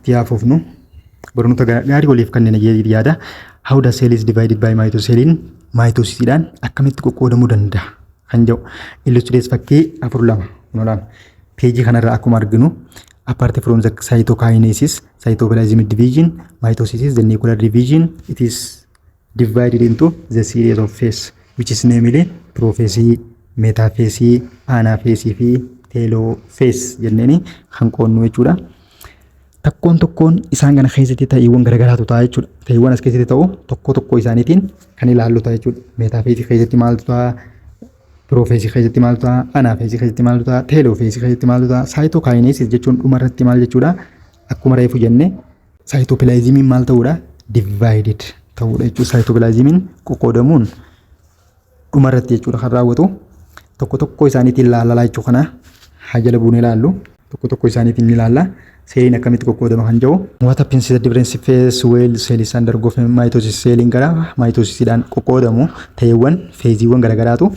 Itti haafufnu barnoota gaarii waliif kanneen yaada. How the cell is divided by mitosis, seeliin mitosisiidhaan akkamitti qoqqoodamuu danda'a kan jedhu illustrates fakkii 4.2 kun peejii kanarraa akkuma arginu, apart from the cytokinesis, cytoplasmic division, mitosis is the nuclear division. It is divided into the series of phase, which is namely prophase, metaphase, anaphase fi telophase jenneeni kan qoonnu jechuudha. Tokkoon tokkoon isaan kana keessatti ta'iiwwan garagaraatu ta'a jechuudha. Ta'iiwwan as keessatti ta'u tokko tokko isaaniitiin kan ilaallu ta'a jechuudha. Metaphase keessatti maaltu ta'a? Prophase keessatti maaltu ta'a? Anaphase keessatti maaltu ta'a? Telophase keessatti maaltu ta'a? Cytokinesis jechuun dhumarratti maal jechuudha? Akkuma reefu jenne, cytoplasmiin maal ta'uudha? Divided ta'uudha jechuudha. Cytoplasmiin qoqqoodamuun dhumarratti jechuudha kan raawwatu. Tokko tokko isaaniitiin ilaalaa jechuu kana haa jala buunee ilaallu. Tokko tokko isaaniitiin ni ilaalla. Seeliin akkamitti qoqqoodama kan jedhu. What happens is the difference phase while cell is undergo mitosis? Seeliin gara mitosisiidhaan qoqqoodamu ta'eewwan, phaseiiwwan garagaraatu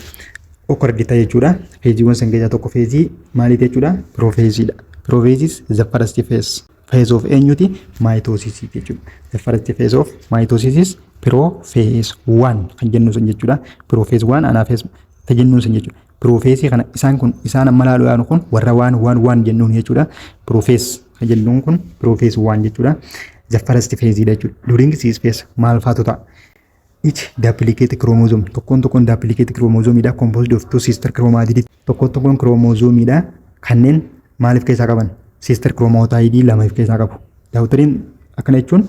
occurred ta'e jechuudha. Phaseiiwwan san keessaa tokko phaseii maaliiti jechuudha? Prophaseiidha. Prophase is the first phase. Phase of eenyuti? Mitosis jechuudha. The first phase of mitosis is prophase 1 kan jennu sun jechuudha. Prophase 1, anaphase ta jennuun sun jechuudha. Prophaseii kana isaan kun, isaan amma ilaaluu yaanu kun warra one one one jennuun jechuudha. Prophase kan jennuun kun prophase 1 jechuudha. The first phase dha jechuudha. During this phase maal faatu ta'a? Each duplicate chromosome, tokkoon tokkoon duplicate chromosomeidha, composed of two sister chromatid, tokkoon tokkoon chromosomeidha kanneen maaliif keessaa qaban? Sister chromatid lama of keessaa qabu. Daughteriin akkana jechuun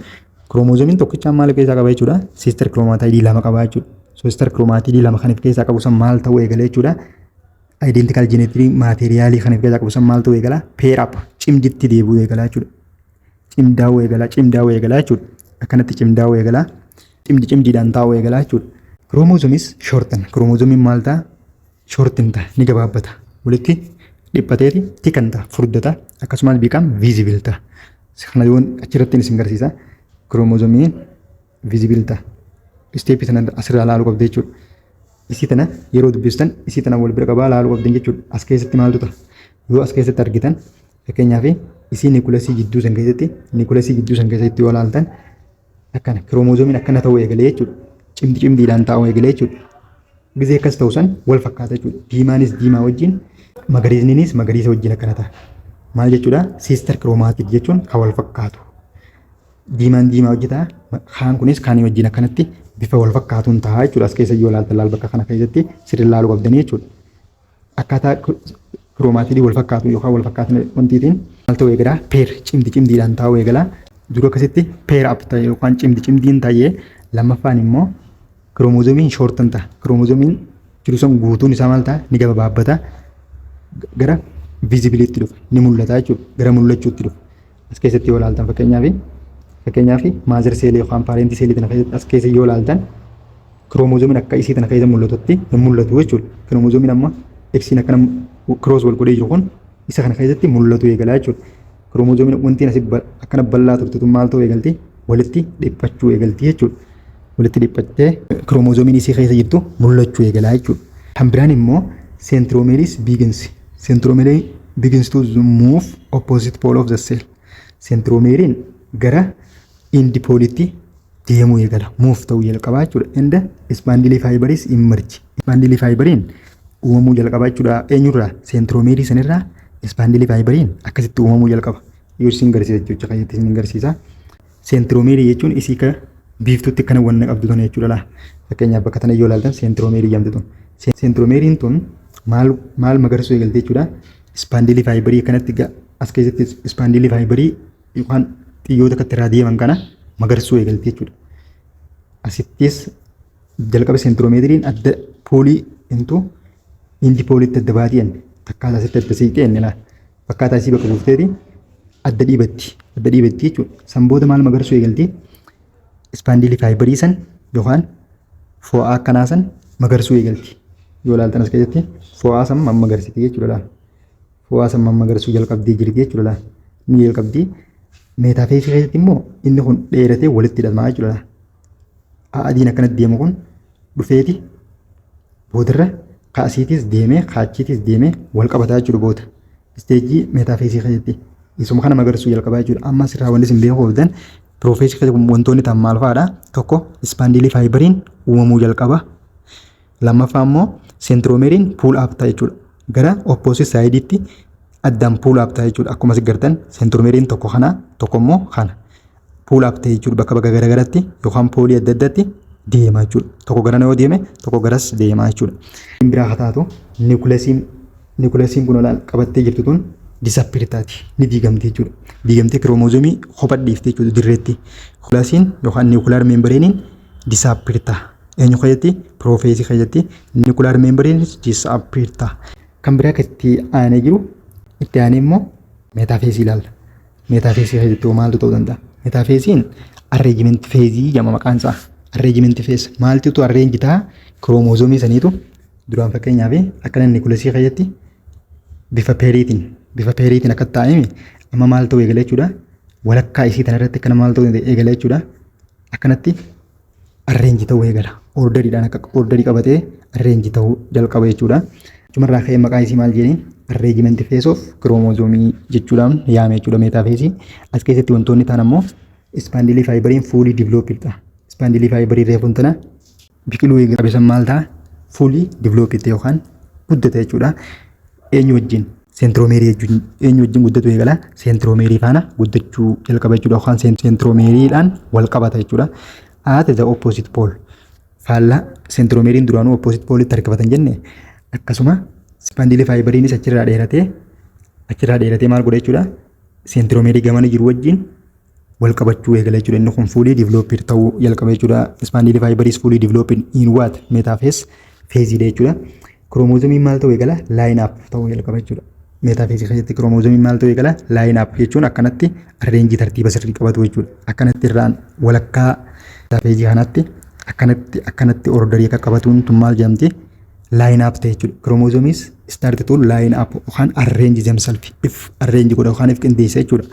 chromosomeiin tokkichaan maaliif keessaa qaba jechuudha? Sister chromatid lama qaba jechuudha. Sister chromatid lama kan of keessaa qabu san maal ta'uu eegale jechuudha? Identical genetic materialii kan of keessaa qabu san maal ta'uu eegala? Pair up, cimditti deebi'uu eegala jechuudha. Cimdaa'uu eegala, cimdaa'uu eegala jechuudha. Akkanatti cimdaa'uu eegala. Cimdi cimdiidhaan taa'uu eegala jechuudha. Chromosomeis shorten. Chromosomeiin maal ta'a? Shorten ta'a, ni gabaabbata. Walitti dhiphateeti thicken ta'a, furdata, akkasumas become visible ta'a. Kana yoon achirratti isin agarsiisa. Chromosomeiin visible ta'a. Stepii sana asirraa ilaaluu qabdu jechuudha. Isii tana yeroo dubbistan isii tana wal bira qabaa ilaaluu qabdan jechuudha. As keessatti maaltu ta'a? Yoo as keessatti argitan, fakkeenyaaf isii nucleusii jidduu san keessatti, nucleusii jidduu san keessatti yoo ilaaltan, akkana chromosomeiin akkana ta'uu eegalee jechuudha. Cimdi cimdiidhaan taa'uu eegalee jechuudha. Gizee akkas ta'u san wal fakkaata jechuudha. Diimaanis diimaa wajjin, magariisninis magariisa wajjin akkana ta'a. Maal jechuudha? Sister chromatid jechuun kan wal fakkaatu. Diimaan diimaa hojjetaa, kaan kunis kaanii wajjin akkanatti bifa wal fakkaatuun ta'a jechuudha. As keessa yoo ilaaltan, laal, bakka kana keessatti sirri ilaaluu qabdanii jechuudha. Akkaataa chromatidii wal fakkaatu yookaan wal fakkaatan wantiitiin maal ta'uu eegalaa? Pair, cimdi cimdiidhaan taa'uu eegalaa. Dura akkasitti pair up ta'e yookaan cimdi cimdiin ta'ee, lammaffaan immoo chromosomeiin shorten ta'a. Chromosomeiin jiru sun guutuun isaa maal ta'a? Ni gabaabbata. Gara visibleitti dhufa. Ni mul'ata jechuudha. Gara mul'achuutti dhufa. As keessatti yoo ilaaltan, fakkeenyaaf mother cellii yookaan parentii cellii tana keessatti, as keessa yoo ilaaltan, chromosomeiin akka isii tana keessa mul'atutti hin mul'atu jechuudha. Chromosomeiin amma Xiin akkana cross wal godhee jiru kun isa kana keessatti mul'atu eegala jechuudha. Chromosomeiin wanti asii akkana bal'aa turte tun maal ta'uu eegalti? Walitti dhiphachuu eegalti jechuudha. Walitti dhiphattee chromosomeiin isii keessa jirtu mul'achuu eegala jechuudha. Kan biraan immoo centromeres begins. Centromere begins to move opposite pole of the cell. Centromereiin gara end poleitti deemuu eegala. Move ta'uu jalqabaa jechuudha. And spindle fibers emerge. Spindle fiberiin uumamuu jalqabaa jechuudha. Eenyurraa? Centromereii sanirraa spindle fiberiin akkasitti uumamuu jalqaba. Yoo isin agarsiisa jechuudha, keessatti isin agarsiisa. Centromereii jechuun isii ka biiftutti akkana wanna qabdu tana jechuudha laa. Fakkeenyaaf bakka tana yoo ilaaltan, centromereii jedhamti tun. Centromereiin tun maal maal magarsuu eegalte jechuudha? Spindle fiberii kanatti as keessatti spindle fiberii yookaan xiyyoota akkatti irraa deeman kana magarsuu eegalte jechuudha. Asittis jalqaba centromereiin adda poleii into end poleitti adda baatii jenne, takkaa asitti adda siiqee jenne laa. Fakkaataa isii bakka buufteeti adda dhiibatti, adda dhiibatti jechuudha. San booda maal magarsuu eegalti? Spindle fiberii san yookaan fo'aa akkanaa san magarsuu eegalti. Yoo ilaaltan, as keessatti fo'aa san mammagarsiti jechuudha laal. Fo'aa san mammagarsuu jalqabdee jirti jechuudha laal. Ni jalqabdii. Metaphaseii keessatti immoo inni kun dheeratee walitti hidhamaa jechuudha laal. Adiin akkanatti deemu kun dhufeeti boodarra kaasiitis deemee kaachiitis deemee wal qabataa jechuudha booda. Stageii metaphaseii keessatti. Isuma kana magarsuu jalqabaa jechuudha. Amma asirraa wanti isin beekuu qabdan, prophase keessatti wantoonni ta'an maal fa'aadha? Tokko, spindle fiberiin uumamuu jalqaba. Lammaffaa immoo centromereiin pull up ta'a jechuudha. Gara opposite sideitti addaan pull up ta'a jechuudha. Akkuma as gartan centromereiin tokko kana, tokko immoo kana. Pull up ta'e jechuudha, bakka bakka garagaratti yookaan poleii adda addaatti deema jechuudha. Tokko garana yoo deeme, tokko garas deema jechuudha. Biraa haa taatu, nucleusiin kun olaal qabattee jirtu tun disappear taati, ni diigamti jechuudha. Diigamtee kiroomozoomii kopha dhiifte jechuudha dirreetti. Nucleusiin yookaan nuclear membraneiin disappear ta'a. Eenyu keessatti? Prophase keessatti nuclear membraneiin disappear ta'a. Kan biraa kan itti aanee jiru, itti aanee immoo metaphase ilaalla. Metaphase keessatti maaltu ta'uu danda'a? Metaphaseiin arrangement phase jedhama maqaan isaa. Arrangement phase maaltu arrange ta'a? Kiroomozoomii saniitu duraan fakkeenyaaf akka nucleusii keessatti bifa pairiitiin akka taa'ame, amma maal ta'uu eegala jechuudha. Walakkaa isii tanarratti akkana maal ta'uu eegala jechuudha. Akkanatti arrange ta'uu eegala. Orderiidhaan akka orderii qabatee arrange ta'uu jalqaba jechuudha. Achumarraa ka'ee maqaa isii maal jedheen? Arrangement phase of kiroomozoomii jechuudhaan yaame jechuudha metaphase. As keessatti wantoonni ta'an ammoo spindle fiberiin fully developed ta'a. Spindle fiberii reefuun tana biqiluu eegale maal ta'a? Fully developed yookaan guddata jechuudha. Eenyu wajjin? Centromereii jechuun eenyu wajjin guddatu eegala? Centromereii faana guddachuu jalqaba jechuudha yookaan centromereiidhaan wal qabata jechuudha. At the opposite pole, faallaa centromereiin duraanuu opposite poleitti harkifatan jenne, akkasuma spindle fiberiinis achirraa dheeratee maal godha jechuudha? Centromereii gamana jiru wajjin wal qabachuu eegala jechuudha. Inni kun fully developed ta'uu jalqaba jechuudha. Spindle fiberiis fully developed in what? Metaphase phaseiidha jechuudha. Kiroomozomiin maal ta'uu eegala? Line up ta'uu jalqaba jechuudha. Metaphase keessatti kiroomozomiin maal ta'uu eegala? Line up jechuun akkanatti arrange tartiiba sirrii qabatu jechuudha. Akkanatti irraan walakkaa metaphase kanatti akkanatti akkanatti orderii akka qabatuun tun maal jedhamti? Line up ta'e jechuudha. Chromosomes start to line up yookaan arrange themselves, if arrange godha yookaan if qindeessa jechuudha.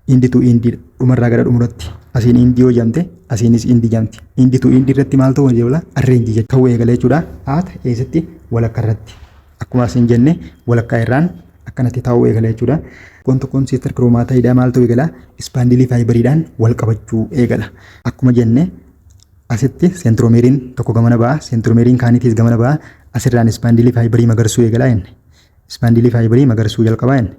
End to end, dhumarraa gara dhumuratti, asiin end yoo jedhamte, asiinis end jedhamti. End to end irratti maal ta'uu eegala? Arrange ta'uu eegala jechuudha. Haata eessatti? Walakkaa irratti. Akkuma asiin jenne walakkaa irraan akkanatti ta'uu eegala jechuudha. Tokkoon tokkoon sister chromatidiidhaa maal ta'uu eegala? Spindle fiberiidhaan wal qabachuu eegala. Akkuma jenne asitti centromereiin tokko gamana ba'a, centromereiin kaaniitiis gamana ba'a, asirraan spindle fiberii magarsuu eegala jenne. Spindle fiberii magarsuu jalqabaa jenne.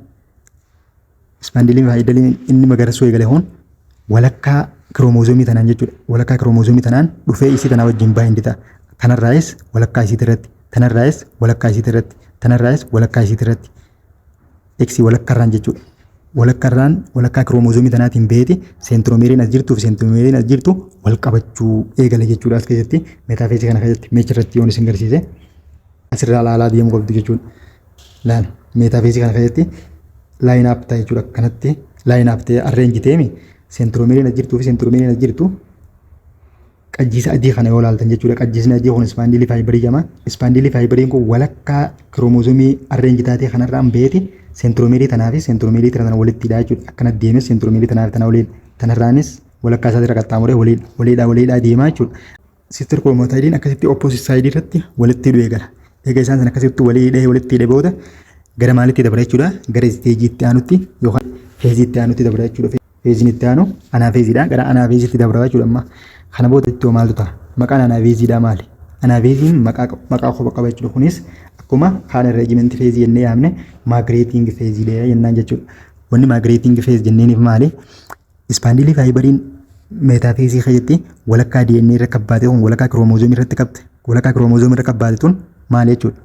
Spindle fiberii inni magarsuu eegale kun walakkaa kiroomozoomii tanaan jechuudha. Walakkaa kiroomozoomii tanaan dhufee isii tanaa wajjin bind ta'a. Tanarraayis walakkaa isiit irratti, tanarraayis walakkaa isiit irratti, tanarraayis walakkaa isiit irratti. Eksii walakkaarraan jechuudha. Walakkaarraan walakkaa kiroomozoomii tanaatiin beeti centromereiin as jirtuu fi centromereiin as jirtu wal qabachuu eegale jechuudha. As keessatti metaphase kana keessatti meeshaa irratti yoon isin garsiise asirraa ilaalaa deemuu qabdu jechuudha. Laal, metaphase kana keessatti line up ta'a jechuudha. Akkanatti line up ta'ee arrange ta'eemi centromereiin as jirtuu fi centromereiin as jirtu qajjiisa adii kana yoo ilaaltan jechuudha. Qajjiisni adii kun spindle fiberii jedhama. Spindle fiberiin kun walakkaa kiroomozoomii arrange taatee kanarraan beeti centromereii tanaa fi centromereii tana walitti hidhaa jechuudha. Akkana deemee centromereii tanaa fi tana waliin, tanarraanis walakkaa isaatirra qaxxaamuree waliin waliidhaa waliidhaa deemaa jechuudha. Sister chromatidiin akkasitti opposite side irratti walitti hidhuu eegala. Egaa isaan sana akkasitti walii hidhee walitti hidhee booda gara maalitti dabala jechuudha? Gara stageii itti aanutti yookaan phaseii itti aanutti dabala jechuudha. Phaseiin itti aanu anaphaseiidha. Gara anaphaseiitti dabala jechuudha amma. Kana booda itti maaltu ta'a? Maqaan anaphaseiidha maali? Anaphaseiin maqaa maqaa kopha qaba jechuudha. Kunis akkuma kaan arrangement phase jennee yaamne migrating phaseiidha jennaan jechuudha. Wanni migrating phase jenneeniif maali? Spindle fiberiin metaphase keessatti walakkaa DNA irra qabbaate kun walakkaa kiroomozoomii irratti qabde, walakkaa kiroomozoomii irra qabbaate tun maali jechuudha?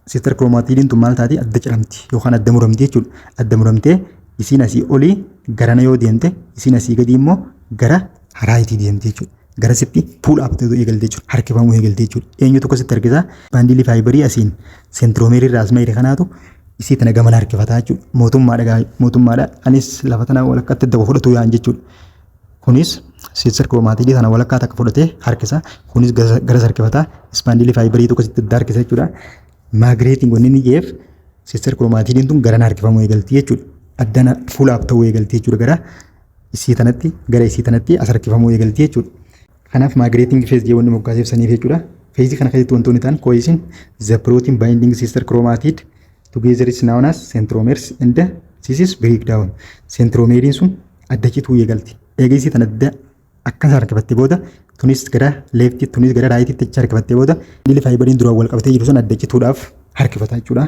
Sister chromatidiin tun maal taati? Adda ciramti yookaan adda muramti jechuudha. Adda muramtee isiin asii olii garana yoo deemte, isiin asii gadii immoo gara rightii deemte jechuudha. Gara sitti pull up ta'uu eegalte jechuudha. Harkifamuu eegalte jechuudha. Eenyu tokko sitti harkisaa? Spindle fiberii asiin centromereii irraa as mayre kanaatu isii tana gamana harkifataa jechuudha. Mootummaadha, mootummaadha. Anis lafa tana walakkaatti adda fudhatu yaa'an jechuudha. Kunis sister chromatidii tana walakkaa takka fudhatee harkisa. Kunis garas harkifataa. Spindle fiberii tokko sitti adda harkisa jechuudha. Migrating wanni inni jeef sister chromatidiin tun garana harkifamuu eegalti jechuudha. Addana pull up ta'uu eegalti jechuudha, gara isii tanatti as harkifamuu eegalti jechuudha. Kanaaf migrating phase jee wanni moggaaseef saniif jechuudha. Phaseii kana keessatti wantoonni ta'an cohesin, the protein binding sister chromatid together is known as centromeres and This is breakdown. Centromereiin sun adda cituu eegalti. Eega isii tan adda akkas harkifattee booda, tunis gara leftii, tunis gara rightiitti achi harkifattee booda, spindle fiberiin duraan wal qabatee jiru sun adda cituudhaaf harkifata jechuudha.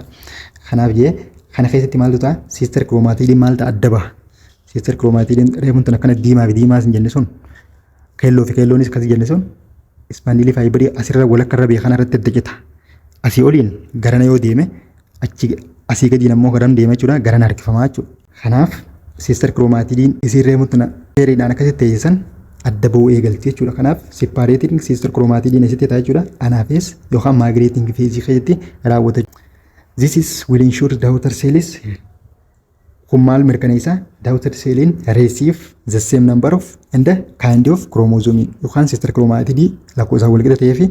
Kanaaf jee kana keessatti maaltu ta'a? Sister chromatidiin maal ta'a? Adda baha. Sister chromatidiin reefuun tun akkana diimaa fi diimaa sin jenne sun, keelloo fi keelloonis akkas jenne sun, spindle fiberii asirra walakka irra beekan irratti adda cita. Asii oliin garana yoo deeme, achi asii gadiin ammoo garam deema jechuudha? Garana harkifamaa jechuudha. Kanaaf sister chromatidiin isiin reefuun tun seeriidhaan akkasitti teessisan adda ba'uu eegalti jechuudha. Kanaaf separating sister chromatidiin asitti ta'a jechuudha. Anaphase yookaan migrating phase keessatti raawwata. This is will ensure daughter cells. Kun maal mirkaneessa? Daughter celliin receive the same number of and the kind of chromosome yookaan sister chromatidii lakkoofsaan wal qixa ta'ee fi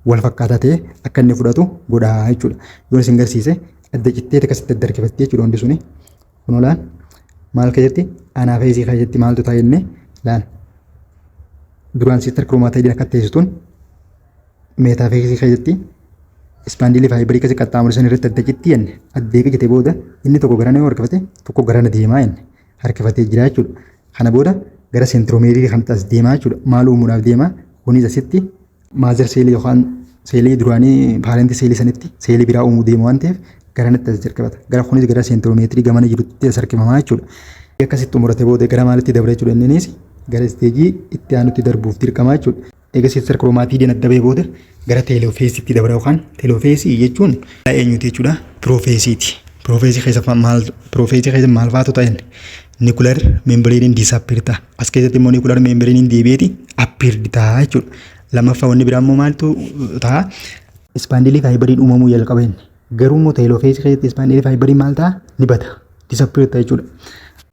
wal fakkaataa ta'e akka inni fudhatu godhaa jechuudha. Yoo isin garsiise, adda cittee akkasitti adda harkifattee jechuudha hundi suni. Kun olaan maal keessatti? Anaphaseii keessatti maaltu ta'a jennee laal. Duraan sister chromatidiin akka teessituun metaphaseii keessatti spindle fiberii akkasii qaxxaamuru san irratti adda citti jenne. Addee qicite booda inni tokko garana yoo harkifate, tokko garana deemaa jenne, harkifatee jira jechuudha. Kana booda gara centromereii kan as deemaa jechuudha. Maal uumuudhaaf deemaa? Kunis asitti mother cellii yookaan seelii duraanii parent cellii sanitti seelii biraa uumuu deema waan ta'eef garanatti as jalqabata. Gara kunis gara centromereii gamana jirutti as harkifamaa jechuudha. Akkasitti xumurate booda gara maalitti dabra jechuudha? Inninis gara stageii itti aanutti darbuuf dirqama jechuudha. Egaa sister chromatidiin adda bahee booda gara telophaseitti dabra, yookaan telophaseii jechuun eenyuti jechuudha? Prophaseiiti. Prophaseii keessa maal faatu ta'an? Nuclear membraneiin disappear ta'a. As keessatti immoo nuclear membraneiin deebi'eeti appear ta'a jechuudha. Lammaffaa wanni biraa immoo maaltu ta'a? Spindle fiberiin uumamuu jalqaba inni. Garuu immoo telophaseii keessatti spindle fiberiin maal ta'a? Ni bada. Disappear ta'a jechuudha.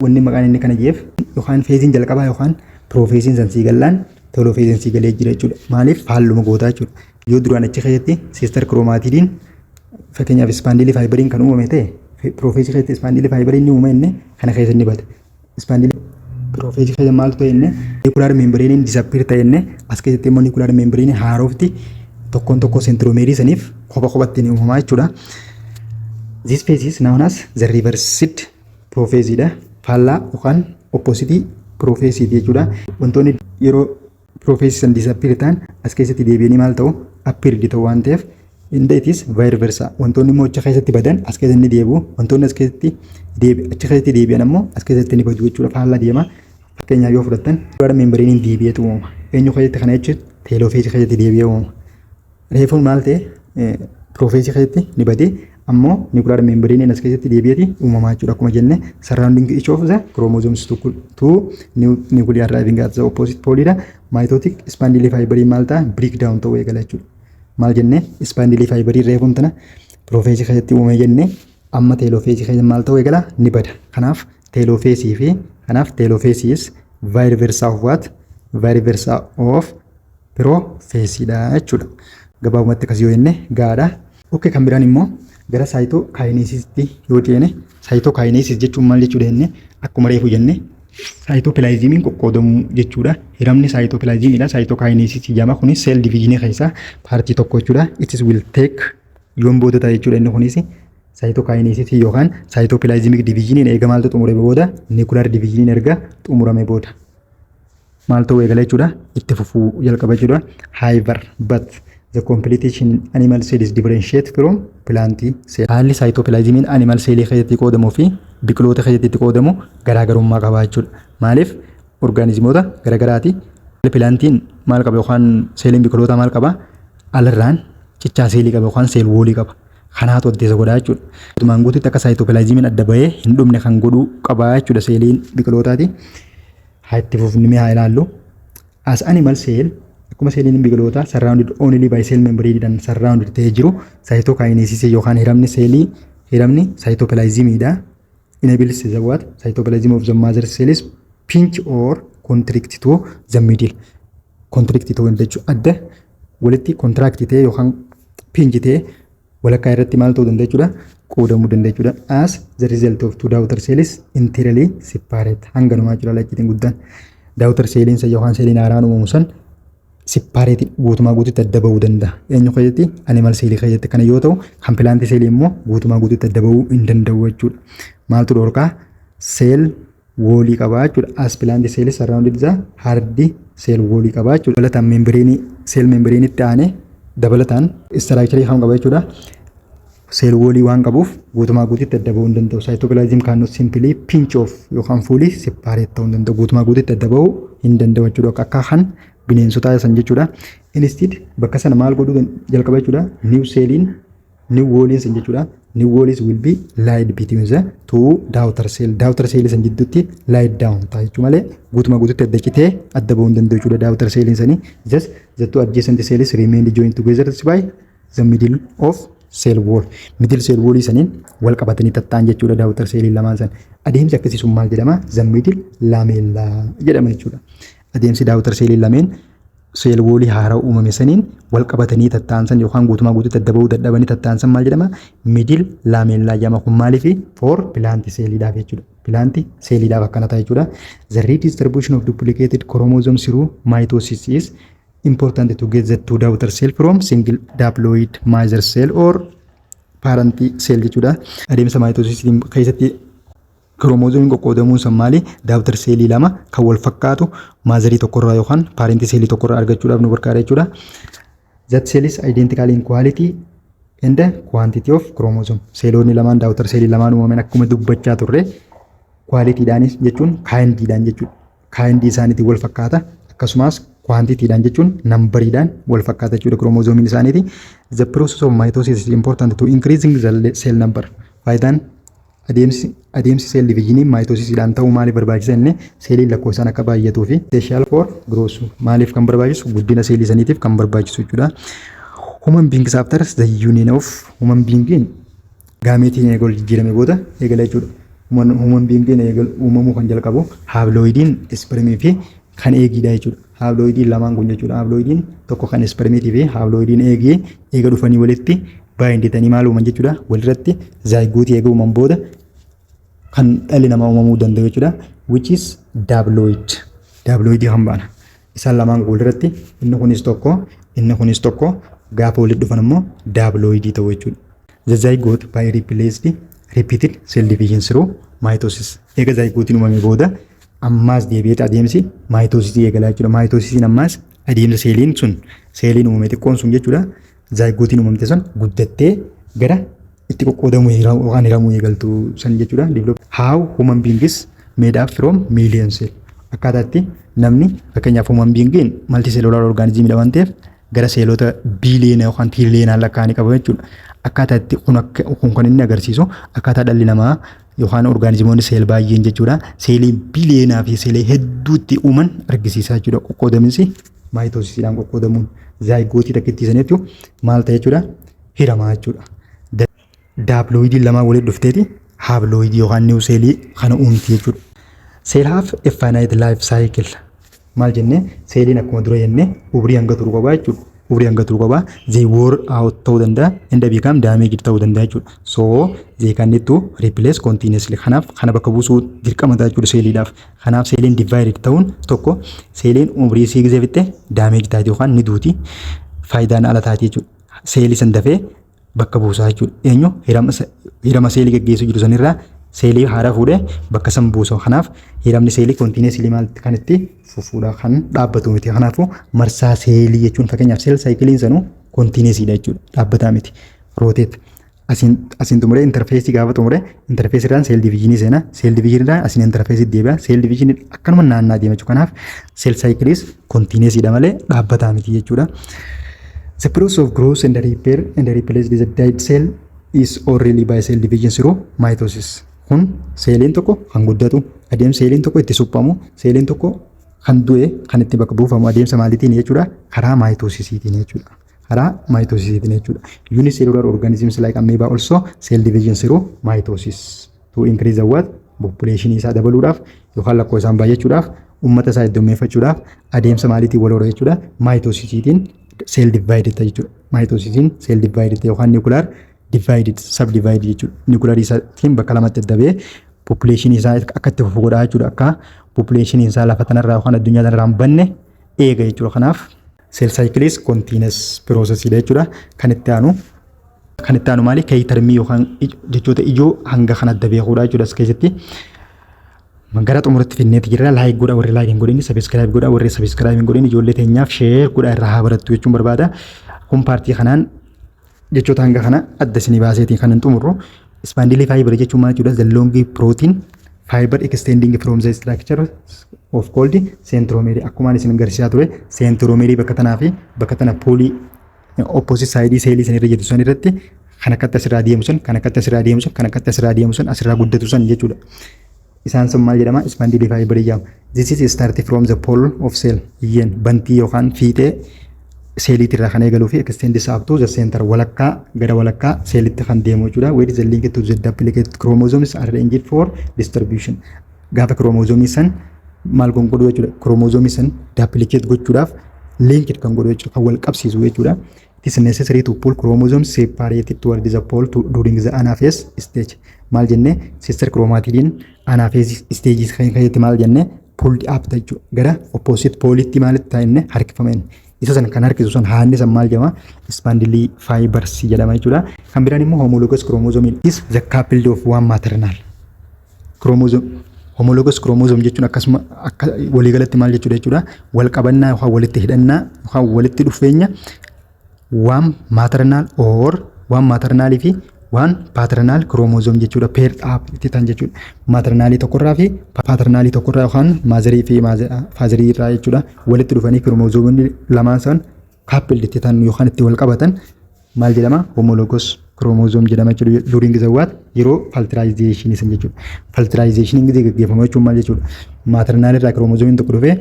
Wanni maqaan inni kana jeef yookaan phaseiin jalqabaa yookaan prophaseiin san sii gallaan telophaseiin sii galee jira jechuudha. Maaliif? Faalluma gootaa jechuudha. Yoo duraan achi keessatti sister chromatidiin, fakkeenyaaf, spindle fiberiin kan uumame ta'e, prophaseii keessatti spindle fiberiin ni uumame inni kana keessa ni bada. Spindle prophaseii keessa maaltu ta'e inni? Nuclear membraneiin disappear ta'e inni. As keessatti immoo nuclear membraneiin haarofti tokkoon tokko centromereii saniif kopha kophatti ni uumamaa jechuudha. This phase is known as the reversed prophase dha. Faallaa yookaan opposite prophase jechuudha. Wantoonni yeroo prophase san disappear ta'an as keessatti deebi'anii maal ta'u? Appeared ta'u waan ta'eef, inda it is vice versa. Wantoonni immoo achi keessatti badan as keessatti ni deebi'u. Wantoonni as keessatti deebi achi keessatti deebi'an ammoo as keessatti ni badu jechuudha. Faallaa deema. Fakkeenyaaf yoo fudhattan, nuclear membraneiin deebi'eetu uumama. Eenyu keessatti kana jechuun? Telophaseii keessatti deebi'ee uumama. Reefuun maal ta'e? Prophaseii keessatti ni badee, ammoo nuclear membraneiin as keessatti deebi'eeti uumamaa jechuudha. Akkuma jenne, surrounding each of the chromosomes to two nuclear arriving at the opposite pole dha. Mitotic spindle fiberii maal ta'a? Break down ta'uu eegala jechuudha. Maal jenne? Spindle fiberii reefuun tana prophaseii keessatti uumame jenne, amma telophaseii keessa maal ta'uu eegala? Ni bada. Kanaaf telophaseii fi kanaaf telophase is vice versa of what? Vice versa of prophaseiidha jechuudha. Gabaabumatti akkas yoo jenne gaadha. Okay, kan biraan immoo gara cytokinesisitti yoo ceene, cytokinesis jechuun maal jechuudha jenne? Akkuma reefu jenne, cytoplasmiin qoqqoodamuu jechuudha. Hiramni cytoplasmiidha. Cytokinesisii jedhama. Kunis cell divisionii keessaa partii tokko jechuudha. It is will take yoon booda ta'a jechuudha inni kunis. Cytokinesisii yookaan cytoplasmic divisioniin eega maaltu xumurame booda? Nuclear divisioniin erga xumurame booda maal ta'uu eegala jechuudha? Itti fufuu jalqaba jechuudha. However, but the completion animal cell is differentiate from plant cell. Haalli cytoplasmiin animal cell keessatti qoodamuu fi biqiloota keessatti itti qoodamu garaagarummaa qaba jechuudha. Maaliif? Orgaanizimoota garaagaraati. Plantiin maal qaba yookaan seeliin biqiloota maal qaba? Alarraan cichaa seelii qaba yookaan cell wallii qaba. Kanaatu addeessa godhaa jechuudha. Guutumaan guututti akka cytoplasmiin adda bahee hin dhumne kan godhuu qaba jechuudha seeliin biqilootaati. Haa itti fufnee haa ilaallu. As animal cell, akkuma seeliin biqilootaa surrounded only by cell membrane dhaan surrounded ta'ee jiru, cytokinesis yookaan hiramni seelii, hiramni cytoplasmiidha. Enables the what? Cytoplasm of the mother cell is pinch or contract to the middle. Contract ta'uu jechuudha. Adda walitti contract ta'e yookaan pinch ta'e walakkaa irratti maal ta'uu danda'a jechuudha? Qoodamuu danda'a jechuudha. As the result of two daughter cells entirely separate. Hanganumaa jechuudha lakkiitiin guddaan. Daughter celliin san yookaan seeliin haaraan uumamu san separate guutumaa guututti adda bahuu danda'a. Eenyu keessatti? Animal cellii keessatti kana yoo ta'u, kan plant cellii immoo guutumaa guututti adda bahuu hin danda'u jechuudha. Maaltu dhorkaa? Cell wallii qabaa jechuudha. As plant cells surrounded the hard cell wallii qabaa jechuudha. Dabalataan membraneii, cell membraneitti aanee dabalataan structureii kan qaba jechuudha. Cell wallii waan qabuuf guutumaa guututti adda bahuu hin danda'u. Cytoplasm cannot simply pinch off yookaan fully separate ta'uu hin danda'u. Guutumaa guututti adda bahuu hin danda'u jechuudha. Akka kan bineensotaa san jechuudha. Instead, bakka sana maal godhuu jalqaba jechuudha? New celliin, new walliin san jechuudha. New walls will be laid between the two daughter cell. Daughter cell san jidduutti laid down ta'a jechuu malee guutumaa guututti adda citee adda bahuu hin danda'u jechuudha. Daughter celliin sanii just the two adjacent cells remain joined together by the middle of cell wall. Middle cell wall saniin wal qabatanii tatta'an jechuudha daughter cell lamaan san. Adeemsi akkasii sun maal jedhama? The middle lamella jedhama jechuudha. Adeemsi daughter cell lameen cell wallii haaraa uumame saniin wal qabatanii tatta'an san yookaan guutumaa guututti adda bahuu dadhabanii tatta'an san maal jedhama? Middle lamella jedhama. Kun maaliif? For plant celliidhaaf jechuudha. Plant celliidhaaf akkana ta'a jechuudha. The redistribution of duplicated chromosomes through mitosis is important to get the two daughter cell from single diploid mother cell or parent cell jechuudha. Adeemsa mitosis keessatti kiroomoozoomiin qoqqoodamuun san maali? Daughter cellii lama kan wal fakkaatu motherii tokkorraa yookaan parentii cellii tokkorraa argachuudhaaf nu gargaara jechuudha. That cell is identical in quality and the quantity of chromosome. Seeloonni lamaan, daughter cellii lamaan uumaman, akkuma dubbachaa turre, qualityidhaanis jechuun kindiidhaan jechuudha. Kindii isaaniitiin wal fakkaata, akkasumas quantityidhaan jechuun numberiidhaan wal fakkaata jechuudha kiromozoomiin isaaniiti. The process of mitosis is important to increasing the cell number. Faayidaan adeemsi cell divisionii mitosisiidhaan ta'uu maaliif barbaachisa inni? Seeliin lakkoofsaan akka baay'atuu fi essential for growth. Maaliif kan barbaachisu? Guddina seelii saniitiif kan barbaachisu jechuudha. Human beings, after the union of human being, gameteiin eega wal jijjiirame booda eegala jechuudha. Human being eegal uumamuu kan jalqabu haploidiin spermii fi kan eggiidha jechuudha. Haploidiin lamaan kun jechuudha. Haploidiin tokko kan spermiitii fi haploidiin eggii eega dhufanii walitti binditanii maal uuman jechuudha? Walirratti zygoteii eega uuman booda kan dhalli namaa uumamuu danda'u jechuudha. Which is diploid. Diploidii kan baana. Isaan lamaan kun walirratti, inni kunis tokko, inni kunis tokko, gaafa walitti dhufan immoo diploidii ta'u jechuudha. The zygote by replaced repeated cell division through mitosis. Eega zygoteiin uumame booda ammaas deebi'ee adeemsi mitosisii eegalaa jechuudha. Mitosisiin ammaas adeemsa seeliin sun, seeliin uumame xiqqoon sun jechuudha. Zygoteiin uumamte sun guddattee gara itti qoqqoodamuu yookaan hiramuu eegaltu san jechuudha. How human beings made up from million cell. Akkaataa itti namni, fakkeenyaaf, human being multicellular organism waan ta'eef gara seelota biiliyoona yookaan tiiriiliyoonaan lakkaa'anii qabu jechuudha. Akkaataa itti kun kan inni agarsiisu akkaataa dhalli namaa yookaan organismoonni cell baay'een jechuudha. Seelii biiliyoonaa fi seelii hedduutti uuman argisiisaa jechuudha. Qoqqoodaminsi mitosisiidhaan qoqqoodamuun zygoteii takka sanitti maal ta'e jechuudha? Hiramaa jechuudha. Diploidiin lamaan walitti dhufteeti haploidii yookaan new cellii kana uumti jechuudha. Cell have a finite life cycle. Maal jennee? Seeliin akkuma dura jennee umrii hanga turu qabaa jechuudha. Umrii hanga turu qabaa. They wear out ta'uu danda'a and become damaged ta'uu danda'a jechuudha. So they can need to replace continuously. Kanaaf kana bakka buusuu dirqama ta'a jechuudha seeliidhaaf. Kanaaf seeliin divided ta'uun tokko, seeliin umrii isii gisee fixxe damage taati yookaan ni duuti. Faayidaan ala taati jechuudha. Seelii san dafee bakka buusaa jechuudha. Eenyu? Hirama seelii geggeessuu jiru sanirraa seelii haaraa fuudhee bakka san buusa. Kanaaf hiramni seelii continuously maal kan itti fufuudha, kan dhaabbatu miti. Kanaafuu marsaa seelii jechuun, fakkeenyaaf, cell cycleiin sanuu continuousiidha jechuudha. Dhaabbataa miti. Rotate. Asiin xumuree interphaseii gaafa xumuree, interphaseii irraan cell divisionii seena. Cell divisionii irraan asiin interphaseii deebi'a. Cell divisionii akkanuma naannaa deema jechuudha. Kanaaf cell cycleiis continuousiidha malee dhaabbataa miti jechuudha. The process of growth and repair and replace the dead cell is already by cell division through mitosis. Kun seeliin tokko kan guddatu, adeemsa seeliin tokko itti suphamu, seeliin tokko kan du'e kan itti bakka buufamu adeemsa maaliitiin jechuudha? Karaa mitosisiitiin jechuudha. Karaa mitosisiitiin jechuudha. Unicellular organisms like amoeba also cell division through mitosis to increase the what? Population isaa dabaluudhaaf yookaan lakkoofsa isaan baay'achuudhaaf, uummata isaa heddummeeffachuudhaaf adeemsa maaliitiin wal hora jechuudha? Mitosisiitiin cell divided jechuudha. Mitosisiin cell divided yookaan nuclear divided, subdivided jechuudha. Nuclear isaatiin bakka lamatti adda ba'ee population isaa akka itti fufu godhaa jechuudha. Akka population isaa lafa tanarraa yookaan addunyaa tanarraa hin banne eega jechuudha. Kanaaf cell cycle is continuous process jechuudha. Kan itti aanu maali? Key termii yookaan jechoota ijoo hanga kan adda beekuudha jechuudha as keessatti. Gara xumuratti finneeti jirra. Like godha warri like hin godhin, subscribe godha warri subscribe hin godhin, ijoollee teenyaaf share godha, irraa haa barattu jechuun barbaada. Kun part kanaan jechoota hanga kana adda isinii baaseetiin kan hin xumurru. Spindle fiber jechuun maal jechuudha? The long protein fiber extending from the structure of called centromere. Akkumaan isin agarsiisaa ture, centromere bakka tanaa fi bakka tana pole opposite side seelii san irra jirtu san irratti kan akkatti asirraa deemu sun, kan akkatti asirraa deemu sun, kan akkatti asirraa deemu sun, asirraa guddatu sun jechuudha. Isaan sun maal jedhama? Spindle fiber jedhama. This is start from the pole of cell. Iyyeen bantii yookaan fiixee seeliitirraa kan eegaluu fi extend up to the center, walakkaa gara walakkaa seelitti kan deemu jechuudha. Where is the link to the duplicate chromosomes arranged for distribution. Gaafa chromosoomii san maal kan godhu jechuudha? Chromosoomii san duplicate gochuudhaaf linked kan godhu jechuudha. Kan wal qabsiisu jechuudha. It is necessary to pull chromosomes separated toward the pole during the anaphase stage. Maal jennee? Sister chromatidiin anaphase stage kan keessatti maal jennee? Pulled up jechuudha. Gara opposite poolitti maalitti ta'inne harkifameen. Isa san kan harkisu san haanni san maal jedhama? Spindle fibers jedhama jechuudha. Kan biraan immoo homologous chromosome is the coupled of one maternal chromosome. Homologous chromosome jechuun akkasuma akka waliigalatti maal jechuudha? Wal qabannaa yookaan walitti hidhannaa yookaan walitti dhufeenya one maternal or one maternalii fi one paternal chromosome jechuudha. Paired up itti ta'an jechuudha. Maternalii tokkorraa fi paternalii tokkorraa yookaan motherii fi fatherii irraa jechuudha. Walitti dhufanii chromosoomonni lamaan san coupled itti ta'an yookaan itti wal qabatan maal jedhama? Homologous chromosome jedhama jechuudha. During the what? Yeroo fertilization san jechuudha. Fertilization gisee gaggeeffamu jechuun maal jechuudha? Maternal irraa chromosoomiin tokko dhufee,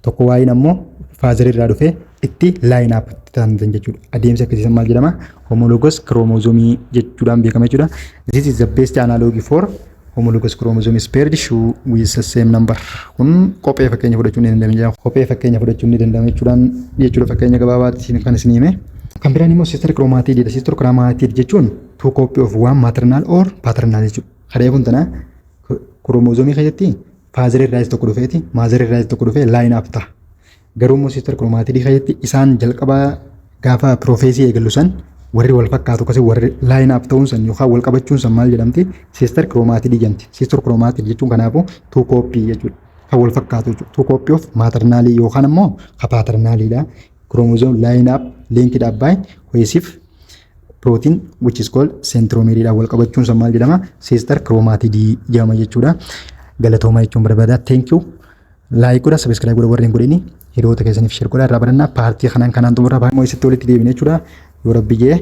tokko waayin ammoo father irraa dhufee itti line up itti ta'an jechuudha. Adeemsa akkasii maal jedhama? Homologous chromosome jechuudhaan beekama jechuudha. This is the best analogy for homologous chromosome is paired shoe with the same number. Kun kophee fakkeenya fudhachuun ni danda'ama. Kophee fakkeenya fudhachuun ni danda'ama jechuudhaan jechuudha, fakkeenya gabaabaatti kan isin hime. Kan biraan immoo sister chromatid jedha. Sister chromatid jechuun two copy of one maternal or paternal jechuudha. Karee kun tana chromosoomii keessatti father irraa tokko dhufeeti, mother irraa tokko dhufee line up ta'a. Garuu immoo sister chromatid keessatti isaan jalqabaa gaafa prophase eegallu san warri wal fakkaatu akkasii warri line up ta'uun san yookaan wal qabachuun san maal jedhamti? Sister chromatid jedhamti. Sister chromatid jechuun kanaafuu two copy jechuudha. Kan wal fakkaatu jechuudha. Two copy of maternalii yookaan immoo ka paternaliidha. Chromosome line up linked up by cohesive protein which is called centromere dhaan wal qabachuun san maal jedhama? Sister chromatid jedhama jechuudha. Galatooma jechuun barbaada. Thank you. Like godha, subscribe godha warreen godhini, hiriyoota keessaniif share godha, irraa barannaa. Part kanaan kanaan xumurra immoo isitti walitti deebine jechuudha. Yoo Rabbi jee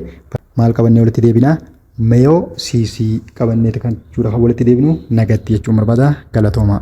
maal qabannee walitti deebina? Meiosisii qabannee kan jechuudha kan walitti deebinu. Nagatti jechuun barbaada. Galatooma.